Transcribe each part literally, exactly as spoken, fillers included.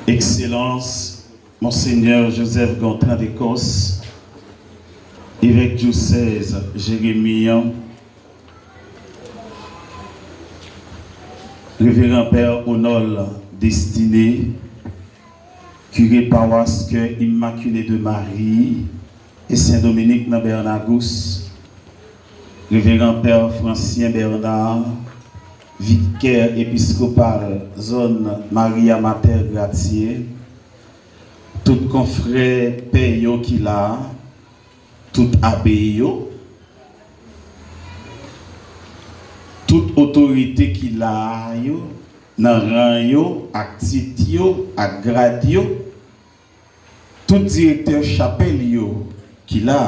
Ekselans Monseigneur Joseph Gontran de Cos, évêque diocèse Jérémie an, Révérend Père Onol Destiné, curé paroisse Cœur Immaculé de Marie et Saint Dominique nan Bernagous, Révérend Père Francien Bernard, vicaire épiscopal zòn Maria Mater Gratiae, tout konfrè pè yo ki la, tout abe yo, tout otorite ki la a yo, nan ran yo, ak tit yo, ak grad yo, tout direktè chapèl yo ki la,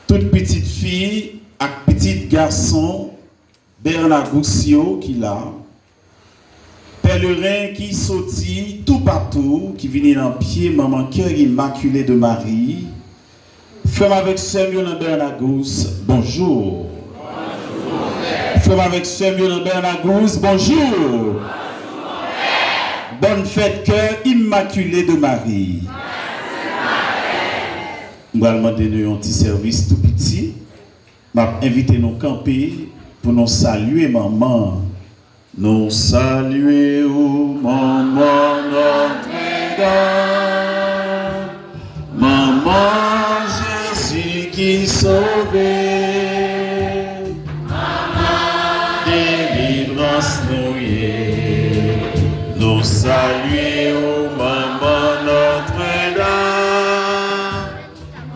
tout pitit fi ak pitit gason Bernagous yo ki la, pèleren ki soti toupatou, ki vini nan pye Manman Cœur Immaculé de Marie, frè m avèk sè m yo nan Bernagous, bonjou. Frè m avèk sè m yo nan Bernagous, bonjou. Bòn fèt Cœur Immaculé de Marie. M pral mande nou yon ti sèvis tou piti. M ap envite nou kanpe pou nou salye Manman. Nou salye w, Manman Nòtredam, Manman Jezi ki sove, Manman delivrans nou ye. Nou salye w, Manman Nòtredam,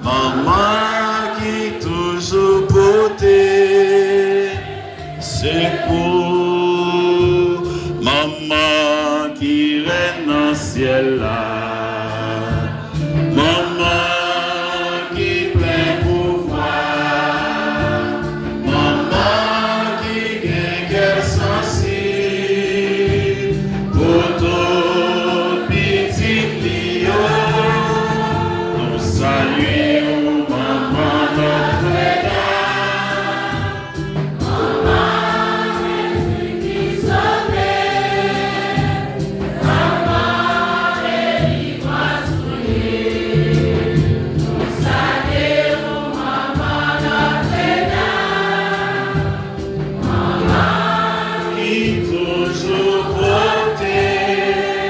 Manman ki toujou pote sekou, Manman ki rèn nan syèl la, Manman ki plen pouvwa, Manman ki gen kè sansib pou tout pitit li yo. Nou salye w, Manman Nòtredam. Manman Jezi ki sove, Manman delivrans nou ye. Nou salye w, Manman Nòtredam. Manman ki toujou pote sekou.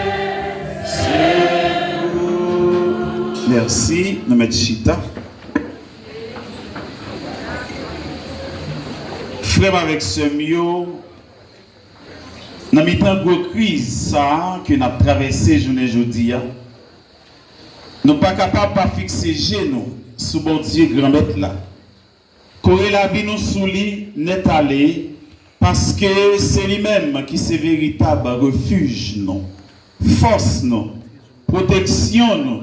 Mèsi, nou mèt chita. Frè m avèk sè m yo, nan mitan gwo kriz sa a ke n ap travèse jounen jodi a, nou pa kapab pa fikse je nou sou Bondye Granmèt la. Kore lavi nou sou li nèt ale, paske se li menm ki se veritab refij nou, fòs nou, pwoteksyon nou,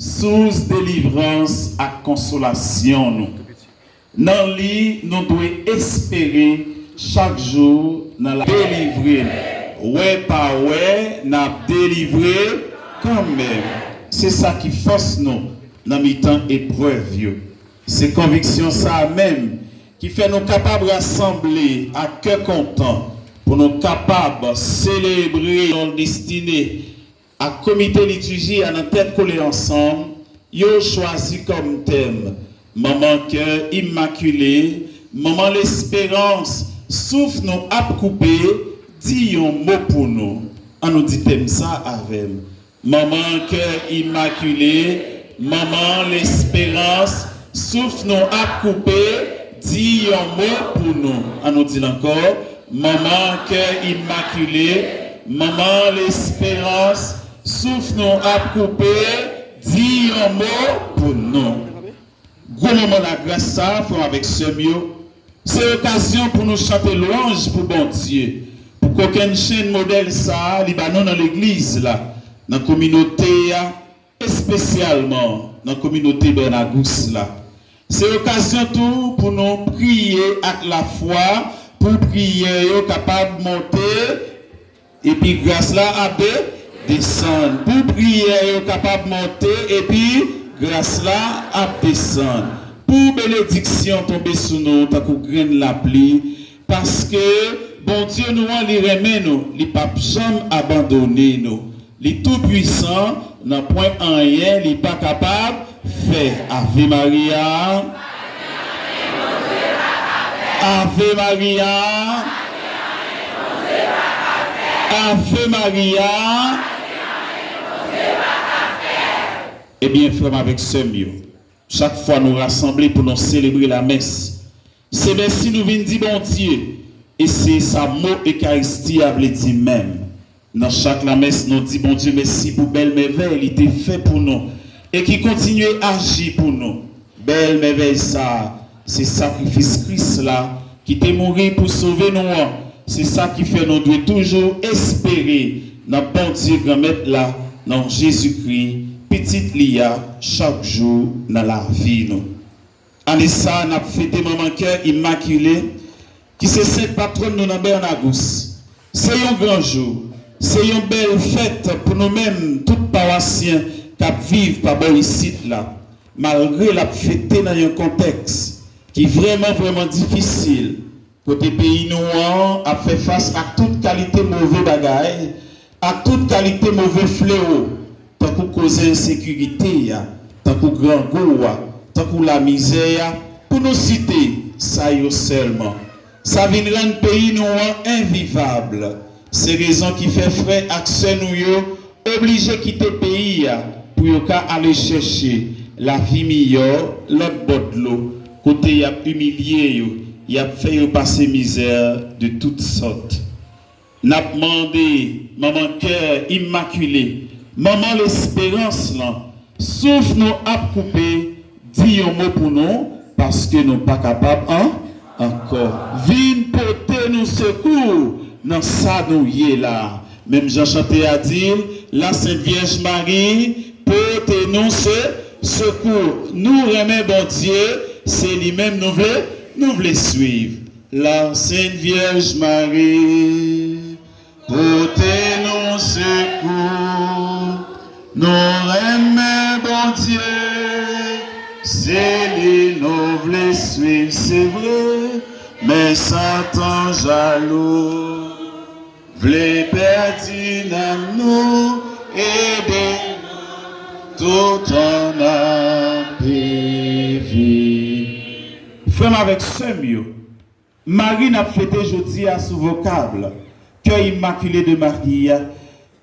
sous delivrans ak konsolasyon nou. Nan li, nou dwe espere chak jou nan la delivre n. Wè pa wè, n ap delivre kanmenm. Se sa ki fòs nou nan mitan eprèv yo. Se konviksyon sa a menm ki fè nou kapab rasanble ak kè kontan pou nou kapab selebre yon destine ak komite litiji a nan tèt kole ansanm, yo chwazi kòm tèm Manman Kè Imakile, Manman Lesperans, souf nou ap koupe, di yon mo pou nou. An nou di tèm sa avè m. Manman Kè Imakile, Manman Lesperans, souf nou ap koupe, di yon mo pou nou. An nou di l ankò. Manman Kè Imakile, Manman Lesperans, souf nou ap koupe, di yon mo pou nou. Gwo moman lagras sa a, frè m avèk sè m yo, se okazyon pou nou chante lwanj pou Bondye, pou kokennchenn modèl sa a li ba nou nan legliz la, nan kominote a, espesyalman nan kominote Bernagous la. Se okazyon tou pou nou priye ak lafwa, pou priyè yo kapab monte, epi gras la ap de-, desann. Pou priyè yo kapab monte, epi gras la ap desann. Pou benediksyon tonbe sou nou tankou grenn lapli, paske Bondye nou an, li renmen nou, li p ap janm abandone nou. Li toupwisan, nan pwen anyen li pa kapab fè. Ave Maria. Ave Maria. Ave Maria. Ebyen, frè m avèk sè m yo, chak fwa nou rasanble pou nou selebre lamès, se mèsi nou vin di Bondye, e se sa mo Ekaristi a vle di menm. Nan chak lamès, nou di Bondye mèsi pou bèl mèvèy li te fè pou nou e ki kontinye aji pou nou. Bèl mèvèy sa a, se sakrifis Kris la ki te mouri pou sove nou an. Se sa ki fè nou dwe toujou espere nan Bondye Granmèt la, nan Jezikri, Pitit li a, chak jou nan lavi nou. Ane sa a, n ap fete Manman Kè Imakile, ki se sent patwòn nou nan Bènagous. Se yon gran jou, se yon bèl fèt pou nou menm, tout pawasyen k ap viv pa bò isit la. Malgre l ap fete nan yon kontèks ki vrèman, vrèman difisil, kote peyi nou an ap fè fas ak tout kalite move bagay, ak tout kalite move flewo, tankou koze ensekirite a, tankou grangou a, tankou lamizè a, pou nou site sa yo sèlman. Sa vin rann peyi nou an envivab. Se rezon ki fè frè ak sè nou yo oblije kite peyi a pou yo ka ale chèche lavi miyò lòt bò dlo, kote y ap imilye yo, y ap fè yo pase mizè de tout sòt. N ap mande Manman Kè Imakile, Manman Lesperans lan, souf nou ap koupe, di yon mo pou nou, paske nou pa kapab an, ankò. Vin pote nou sekou nan sa nou ye la. Menm jan chante a di l, La Sent Vyèj Mari, pote nou se, sekou. Nou renmen Bondye, se li menm nou vle, nou vle swiv. La Sent Vyèj Mari, pote nou sekou. Nou renmen Bondye, se li nou vle swiv, se vre, men Satan jalou, vle pèdi nanm nou, ede nou toutan n ap viv. Frè m avèk sè m yo, Mari n ap fete jodi a sou vokab Kè Imakile de Mari a,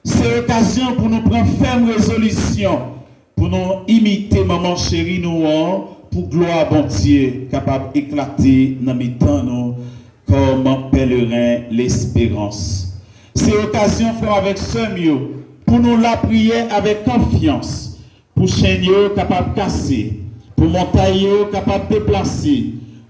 se okazyon pou nou pran fèm rezolisyon pou nou imite manman cheri nou an, pou glwa Bondye kapab eklate nan mitan nou kòm pèleren lesperans. Se okazyon, frè m avèk sè m yo, pou nou lapriyè avèk konfyans, pou chenn yo kapab kase, pou montay yo kapab deplase,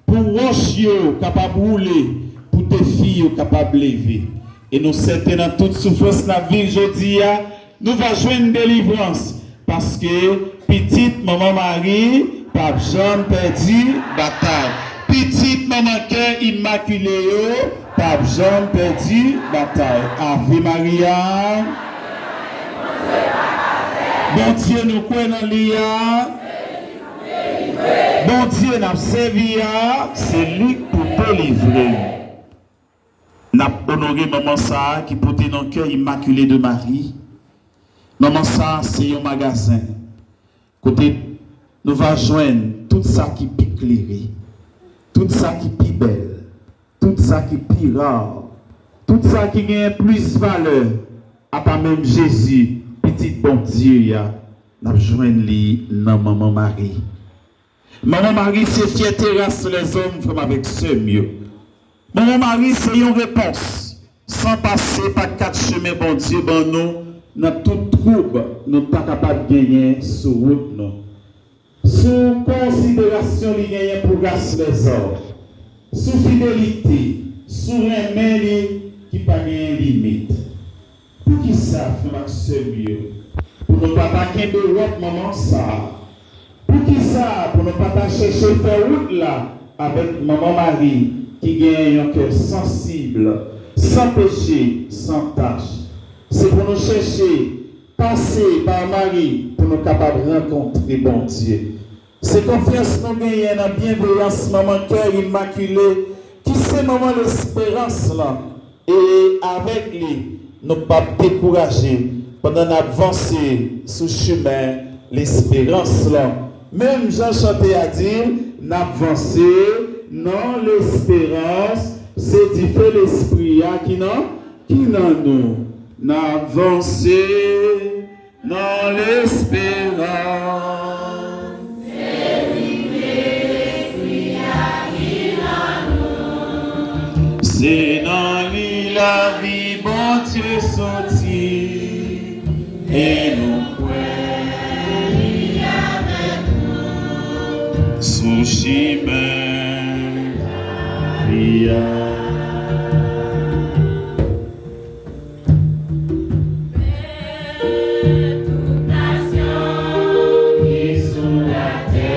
pou wòch yo kapab woule, pou defi yo kapab leve. E nou sèten nan tout soufrans n ap viv jodi a, nou va jwenn delivrans, paske pitit Manman Mari p ap janm pèdi batay. Pitit Manman Kè Imakile yo p ap janm pèdi batay. Ave Maria. Bondye nou kwè nan li a, Bondye n ap sèvi a, se li k pou delivre. N ap onore manman sa a ki pote non Kè Imakile de Mari. Manman sa a se yon magazen kote nou va jwenn tout sa ki pi klere, tout sa ki pi bèl, tout sa ki pi ra, tout sa ki genyen plis valè, apa menm Jezi, Pitit Bondye a, n ap jwenn li nan Manman Mari. Manman Mari se fyète ras lèzòm, frè m avèk sè m yo. Manman Mari se yon repons san pase pa kat chemen Bondye ban nou nan tout twoub nou ta kapab genyen sou wout nou. Sou konsiderasyon li genyen pou ras lèzòm, sou fidelite, sou renmen li ki pa genyen limit. Poukisa, frè m ak sè m yo, pou nou pa ta kenbe wòb manman sa a? Poukisa pou nou pa ta chèche fè wout la avèk Manman Mari ki gen yon kè sansib, san peche, san tach? Se pou nou chèche pase pa Mari pou nou kapab rankontre Bondye. Se konfyans nou genyen nan byenveyans Manman Kè Imakile, ki se Manman Lesperans lan. E avèk li, nou p ap dekouraje pandan n ap vanse sou chimen lesperans lan. Menm jan chante a di l, n ap vanse nan lesperans, se dife Lespri a ki nan, ki nan nou. N ap vanse nan lesperans. Se nan li lavi Bondye soti, e nou kwè li avèk nou sou chimen lavi a. Tout nasyon ki sou latè,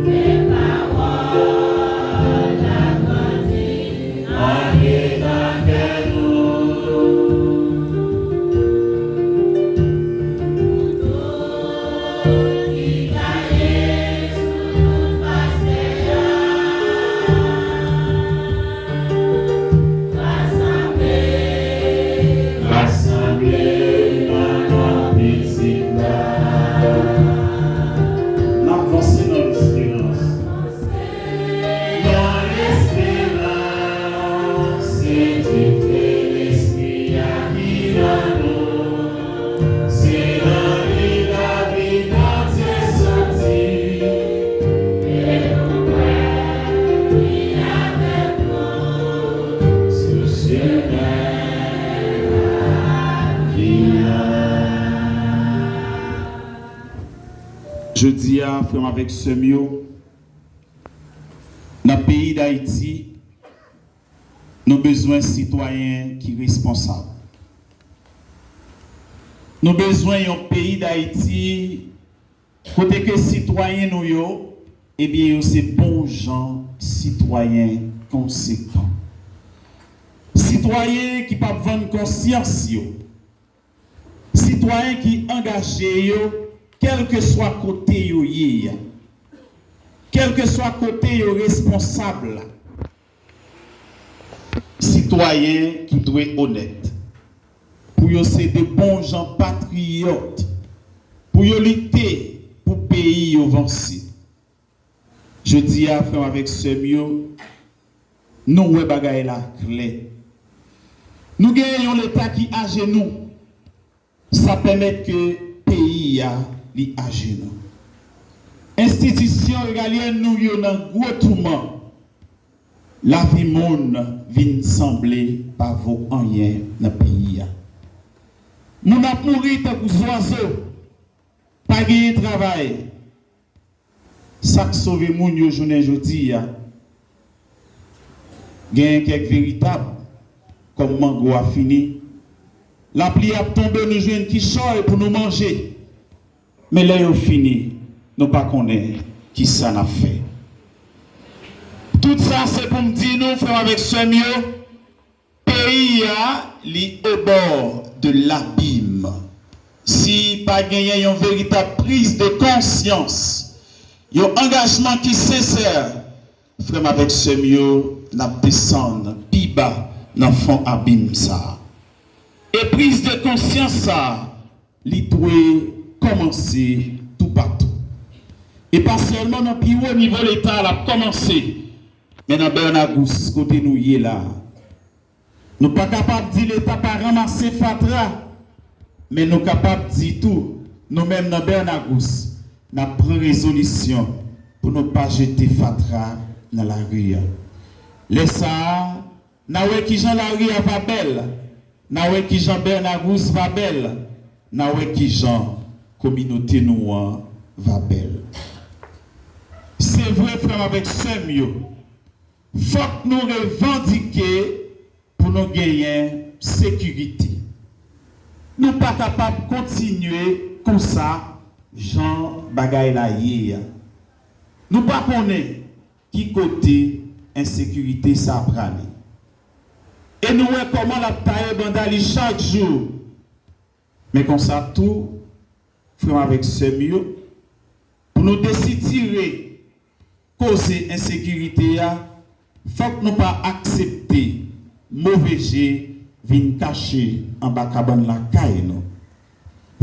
fè pawòl la grandi andedan kè nou. Kouto ki gaye sou tout fas tè a. Rasanble, rasanble nan non pitit la. N ap vanse nan lesperans. Nan lesperans, se dife Lespri a ki nan nou. Se nan li lavi Bondye soti. E nou kwè li avèk nou sou chimen lavi a. Jodi a, frè m avèk sè m yo, nan peyi Dayiti, nou bezwen sitwayen ki responsab. Nou bezwen yon peyi Dayiti kote ke sitwayen nou yo, ebyen, yo se bon jan sitwayen konsekan. Sitwayen ki p ap vann konsyans yo. Sitwayen ki angaje yo, kèlkeswa kote yo ye a. Kèlkeswa kote yo responsab la. Sitwayen ki dwe onèt. Pou yo se de bon jan patriyòt. Pou yo lite pou peyi yo vanse. Jodi a, frè m avèk sè m yo, nou wè bagay la klè. Nou genyen yon Leta ki ajenou. Sa pèmèt ke peyi a, li ajenou. Enstitisyon regalyèn nou yo nan gwo touman. Lavi moun vin sanble pa vo anyen nan peyi a. Moun ap mouri tankou zwazo. Pa genyen travay. Sa k sove moun yo jounen jodi a, genyen kèk veritab, kòm mango a fini. Lapli ap tonbe, nou jwenn kichòy pou nou manje. Men lè yo fini, nou pa konnen kisa n ap fè. Tout sa se pou m di nou, frè m avèk sè m yo, peyi a, li au bord de l'abîme. Si pa genyen yon veritab priz de konsyans, yon angajman ki sensè, frè m avèk sè m yo, n ap desann pi ba nan fon abim sa a. E priz de konsyans sa a, li dwe kòmanse toupatou. E pa sèlman nan pi wo nivo Leta l ap kòmanse, men nan Bènagous, kote nou ye la a. Nou pa kapab di Leta pa ranmase fatra, men nou kapab di tou, nou menm nan Bènagous, n ap pran rezolisyon pou nou pa jete fatra nan lari a. Lè sa a, n a wè kijan lari a va bèl, n a wè kijan Bènagous va bèl, n a wè kijan kominote nou an va bèl. Se vre, frè m avèk sè m yo, fòk nou revandike pou nou genyen sekirite. Nou pa kapab kontinye konsa jan bagay la ye a. Nou pa konnen ki kote ensekirite sa a prale. E nou wè kòman l ap taye banda li chak jou. Men konsa tou, Frè m avèk sè m yo, pou nou desitire koze ensekirite a, fòk nou pa aksepte move je vin kache anba kabann lakay nou.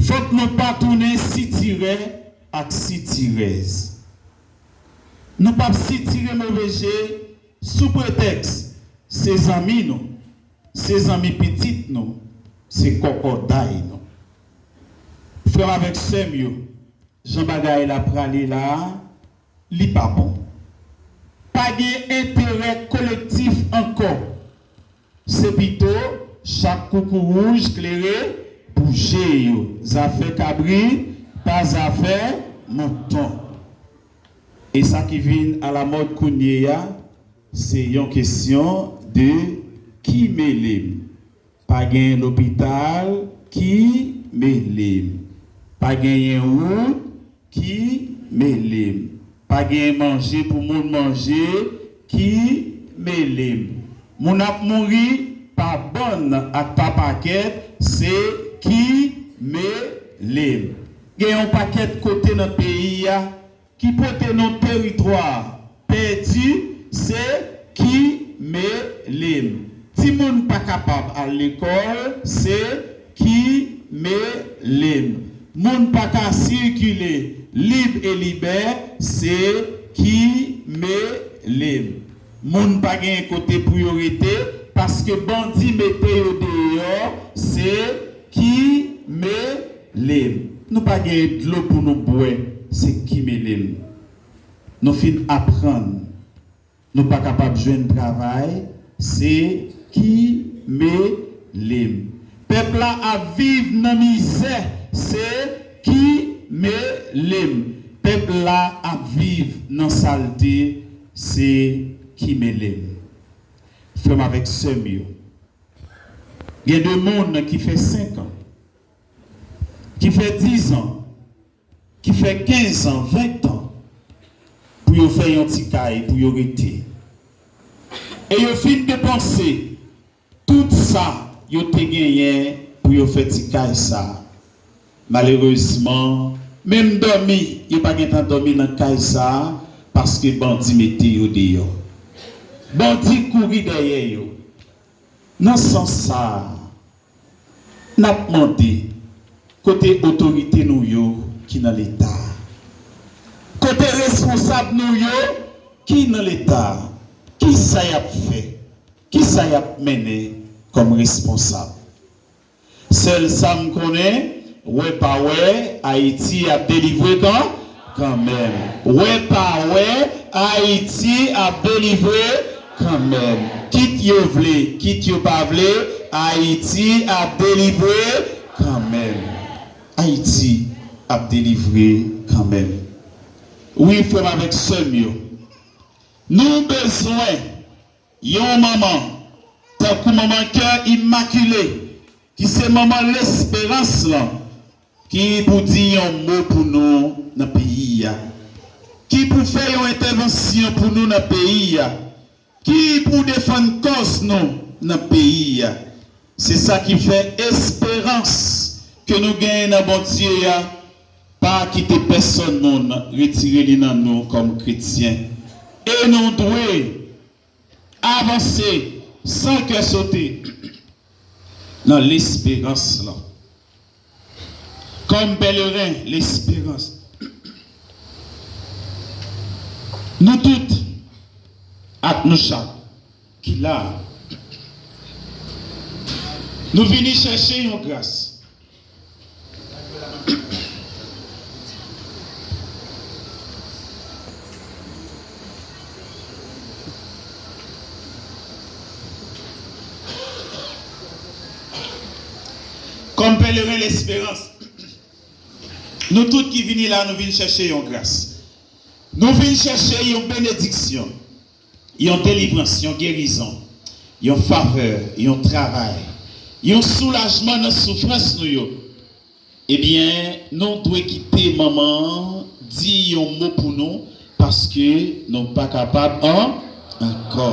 Fòk nou pa tounen sitirè ak sitirèz. Nou p ap sitire move je sou pretèks se zanmi nou, se zanmi pitit nou, se kòkòday nou. Frè m avèk sè m yo, jan bagay la prale la a, li pa bon. Pa gen enterè kolektif ankò. Se pito chak koukouwouj klere pou je yo. Zafè kabrit pa zafè mouton. E sa ki vin alamòd kounye a, se yon kesyon de ki mele m. Pa gen lopital ki mele m. Pa genyen wout ki mele m. Pa gen manje pou moun manje ki mele m. Moun ap mouri pa bann ak pa pakèt, se ki mele m. Gen yon pakèt kote nan peyi a ki pote non teritwa pèdi, se ki mele m. Timoun pa kapab al lekòl, se ki mele m. Moun pa ka sikile lib e libè, se ki mele m. Moun pa gen kote pou yo rete, paske bandi mete yo deyò, se ki mele m. Nou pa gen dlo pou nou bwè, se ki mele m. Nou fin aprann. Nou pa kapab jwenn travay, se ki mele m. Pèp la ap viv nan mizè, se ki mele m. Pèp la ap viv nan salte, se ki mele m. Frè m avèk sè m yo, gen de moun ki fè senk an, ki fè diz an, ki fè kenz an, ven an pou yo fè yon ti kay pou yo rete. E yo fin depanse tout sa yo te genyen pou yo fè ti kay sa a. Malerezman, menm dòmi, yo pa gentan dòmi nan kay sa a, paske bandi mete yo deyò. Bandi kouri dèyè yo. Nan sans sa a, n ap mande, kote otorite nou yo ki nan Leta a? Kote responsab nou yo ki nan Leta a? Kisa y ap fè? Kisa y ap mennen kòm responsab? Sèl sa m konnen, wè pa wè, Ayiti ap delivre kan, kanmenm. Wè pa wè, Ayiti ap delivre kanmenm. Kit yo vle, kit yo pa vle, Ayiti ap delivre kanmenm. Ayiti ap delivre kanmenm. Wi, frè m avèk sè m yo, nou bezwen yon manman, tankou manman Kè Imakile, ki se manman lesperans lan, ki pou di yon mo pou nou nan peyi a, ki pou fè yon entèvansyon pou nou nan peyi a, ki pou defann kòz nou nan peyi a. Se sa ki fè esperans ke nou genyen nan Bondye a pa kite pèsonn moun retire li nan nou kòm kretyen. E nou dwe avanse san kè sote nan lesperans lan. Kòm pèleren lesperans, nou tout ak nou chak ki la a, nou vini chèche yon gras. Kòm pèleren lesperans, nou tout ki vini la, nou vin chèche yon gras. Nou vin chèche yon benediksyon, yon delivrans, yon gerizon, yon favè, yon travay, yon soulajman nan soufrans nou yo. Ebyen, nou dwe kite manman an di yon mo pou nou, paske nou pa kapab an-, ankò.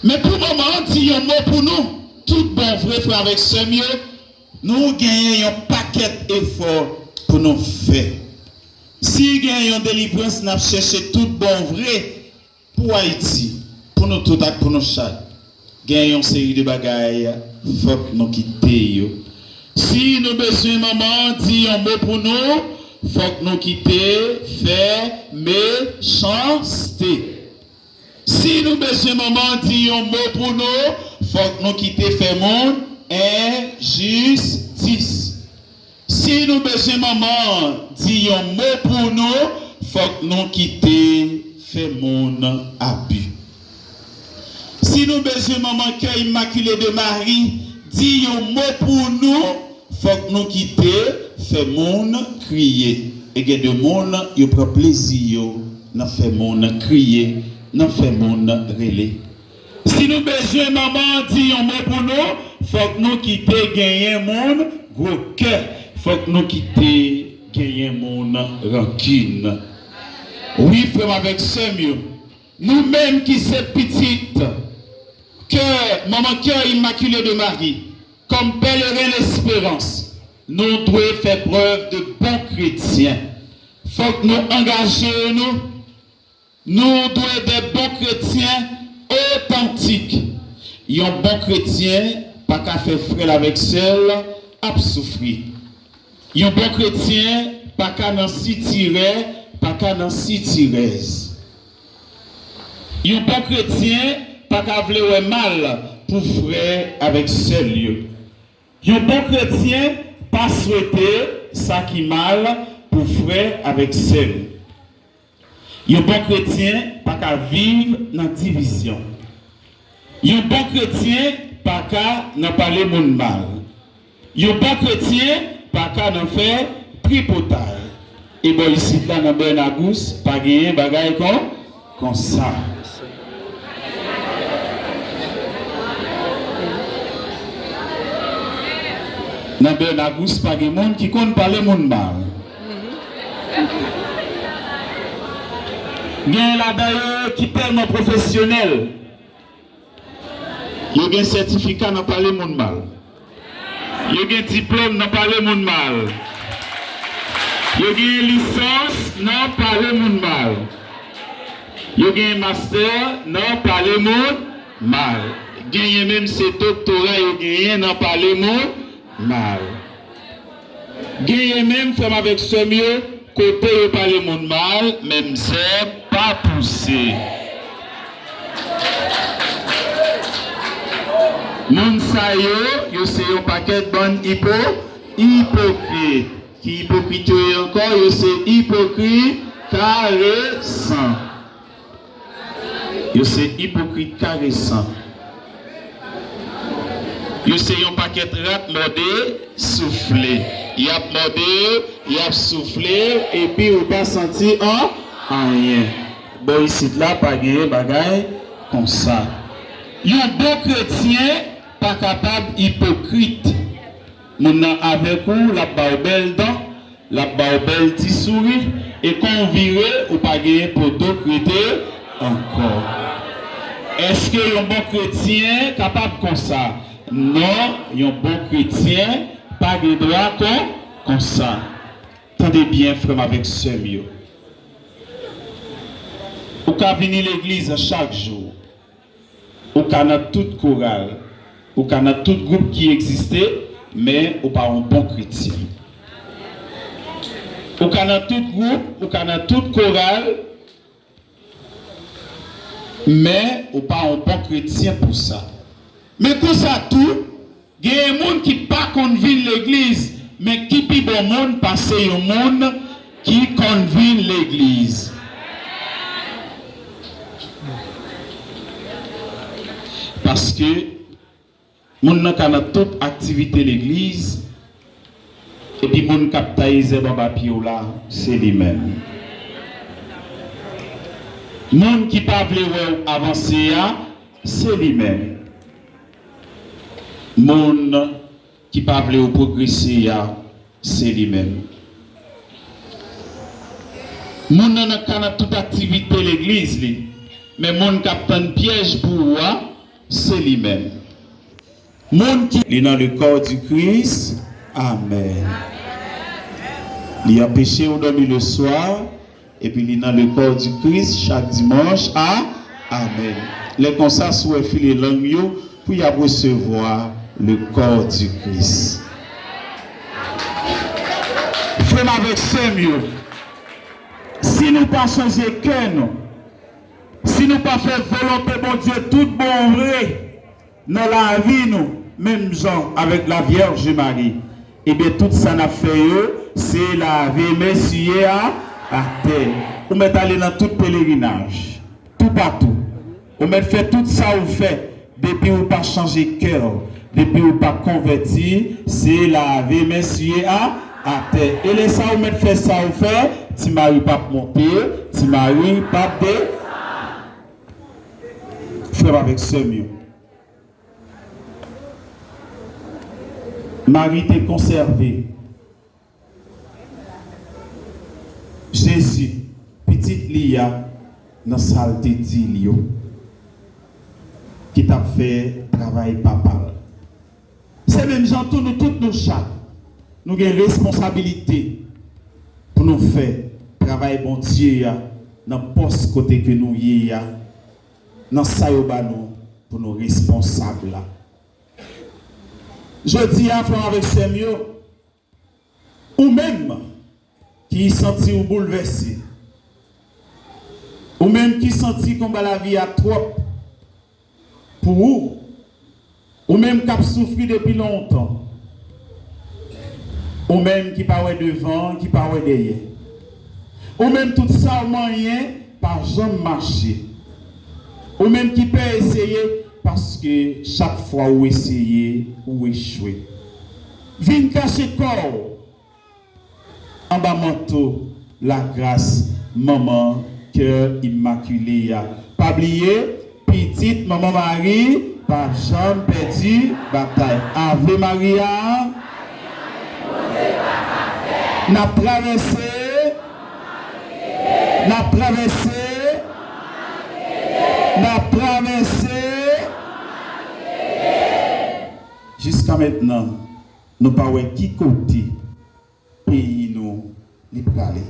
Men pou manman an di yon mo pou nou, tout bon vre, frè avèk sè m yo, nou genyen yon pakèt efò pou nou fè. Si gen yon delivrans n ap chèche tout bon vre pou Ayiti, pou nou tout ak pou nou chak, gen yon seri de bagay fòk nou kite yo. Si nou bezwen manman di yon mo pou nou, fòk nou kite fè mechanste. Si nou bezwen manman di yon mo pou nou, fòk nou kite fè moun enjistis. Si nou bezwen manman di yon mo pou nou, fòk nou kite fè moun abi. Si nou bezwen manman kè imakile de Mari di yon mo pou nou, fòk nou kite fè moun kriye. E gen de moun, yo pran plezi yo nan fè moun kriye, nan fè moun rele. Si nou bezwen manman di yon mo pou nou, fòk nou kite genyen moun gwo kè. Fòk nou kite genyen moun rankin. Wi, frè m avèk sè m yo, nou menm ki se pitit kè, manman kè imakile de Mari, kòm pèleren lesperans, nou dwe fè prèv de bon kretyen. Fòk nou angaje nou. Nou dwe de bon kretyen otantik. Yon bon kretyen pa ka fè frè l avèk sè l ap soufri. Yon bon kretyen pa ka nan sitirè, pa ka nan sitirèz. Yon bon kretyen pa ka vle wè mal pou frè avèk sè l yo. Yon bon kretyen pa swete sa ki mal pou frè avèk sè l. Yon bon kretyen pa ka viv nan divizyon. Yon bon kretyen pa ka nan pale moun mal. Yon bon kretyen pa ka nan fè tripotay. E bò isit la nan Bernagous, pa genyen bagay kon, konsa. Nan Bernagous, pa gen moun ki konn pale moun mal. Gen ladan yo ki tèlman pwofesyonèl. Yo gen sètifika nan pale moun mal. Yo gen diplòm nan pale moun mal. Yo gen lisans nan pale moun mal. Yo gen mastè nan pale moun mal. Genyen menm se doktora yo genyen nan pale moun mal. Genyen menm frè m avèk sè m yo, kote yo pale moun mal, menm zèb pa pouse. Moun sa yo, yo se yon pakèt bann ipo-, ipokrit. Ki ipokrit yo ye ankò? Yo se ipokrit karesan. Yo se ipokrit karesan. Yo se yon pakèt rat mòde, soufle. Y ap mòde, y ap soufle, epi ou pa santi an, anyen. Bò isit la, pa genyen bagay konsa. Yon bon kretyen pa kapab ipokrit. Moun nan avèk ou, l ap ba w bèl dan, l ap ba w bèl ti souri, e kan w vire, ou pa genyen po do k rete ankò. Èske yon bon kretyen kapab konsa? Non, yon bon kretyen pa gen dwa kon, konsa. Tande byen, frè m avèk sè m yo. Ou ka vini legliz chak jou. Ou ka nan tout koral, ou ka nan tout gwoup ki egziste, men ou pa yon bon kretyen. Ou ka nan tout gwoup, ou ka nan tout koral, men ou pa yon bon kretyen pou sa. Men konsa tou, genyen moun ki pa konn vin legliz, men ki pi bon moun pase yon moun ki konn vin legliz. Paske moun nan ka nan tout aktivite legliz, epi moun k ap taye zèb anba pye w la, se li menm. Moun ki pa vle wè w avanse a, se li menm. Moun ki pa vle w pwogrese a, se li menm. Moun nan nan ka nan tout aktivite legliz li, men moun k ap tann pyèj pou ou a, se li menm. Moun ki li nan le corps du Christ. Amèn. Li anpeche w dòmi leswa, epi li nan le corps du Christ chak dimanch. A, amèn. Lè konsa, si w wè file lang yo, pou y ap resevwa le corps du Christ. Frè m avèk sè m yo, si nou pa chanje kè nou, si nou pa fè volonte Bondye tout bon vre nan lavi nou, menm jan avèk la Vierge Marie, ebyen, tout sa n ap fè yo, se lave men siye a, atè. Ou mèt ale nan tout pelerinaj, toupatou. Ou mèt fè tout sa ou fè, depi ou pa chanje kè w, depi ou pa konvèti, se lave men siye a, atè. E lè sa ou mèt fè sa ou fè, Ti Mari p ap monte, Ti Mari p ap desann. Frè m avèk sè m yo, Mari te konsève Jezi, pitit li a, nan sa l te di l yo, ki t ap fè travay Papa l. Se menm jan tou, nou tout, nou chak, nou gen responsabilite pou nou fè travay Bondye a nan pòs kote ke nou ye a, nan sa yo ba nou pou nou responsab la. Jodi a, frè m avèk sè m yo, ou menm ki santi w boulvèse, ou menm ki santi konba lavi a twòp pou ou, ou menm k ap soufri depi lontan, ou menm ki pa wè devan, ki pa wè dèyè, ou menm tout sa w manyen pa janm mache, ou menm ki pè eseye, paske chak fwa ou eseye, ou echwe. Vin kache kò w anba manto lagras Manman Kè Imakile a. Pa bliye, pitit Manman Mari p ap janm pèdi batay. Ave Maria. N ap travèse. N ap travèse. N ap travèse. Jiska mentnan, nou pa wè ki kote peyi nou li prale.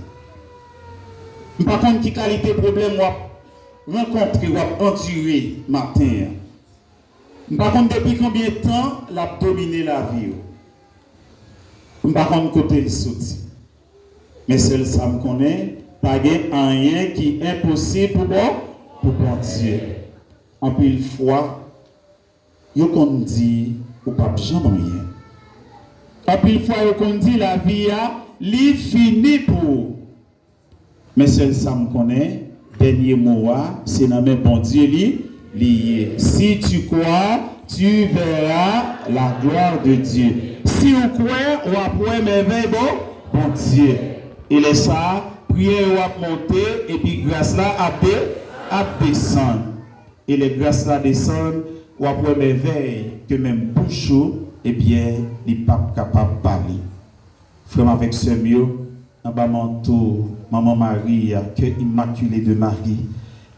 M pa konn ki kalite pwoblèm w ap rankontre, w ap andire maten an. M pa konn depi konbyen tan l ap domine lavi w. M pa konn kote l soti. Men sèl sa m konnen, pa gen anyen ki enposib pou Bon, pou Bondye. Anpil fwa, yo konn di ou p ap janm anyen. Anpil fwa, yo konn di lavi a, li fini pou ou. Men sèl sa m konnen, dènye mo a, se nan men Bondye li, li ye. Si tu crois, tu verras la gloire de Dieu. Si w kwè, w ap wè mèvèy Bon, Bondye. E lè sa a, priyè yo ap monte, epi gras la ap de, ap desann. E lè gras la desann, w ap wè mèvèy ke menm bouch ou, ebyen, li p ap kapab pale. Frè m avèk sè m yo, anba manto Manman Mari a, Cœur Immaculé de Marie,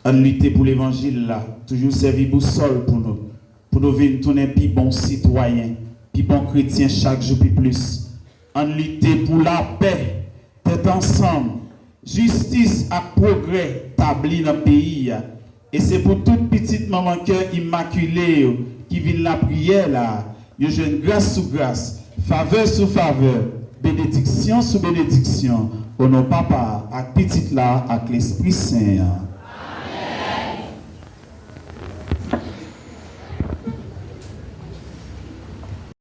ann lite pou levanjil la, toujou sèvi bousòl pou nou, pou nou vin tounen pi bon sitwayen, pi bon kretyen chak jou pi plis. Ann lite pou lapè, tèt ansanm, jistis ak pwogrè tabli nan peyi a. E se pou tout pitit Manman Kè Imakile yo ki vin lapriyè la, yo jwenn gras sou gras, favè sou favè, benediksyon sou benediksyon, o non Papa a, ak Pitit la, ak Lespri Sen an.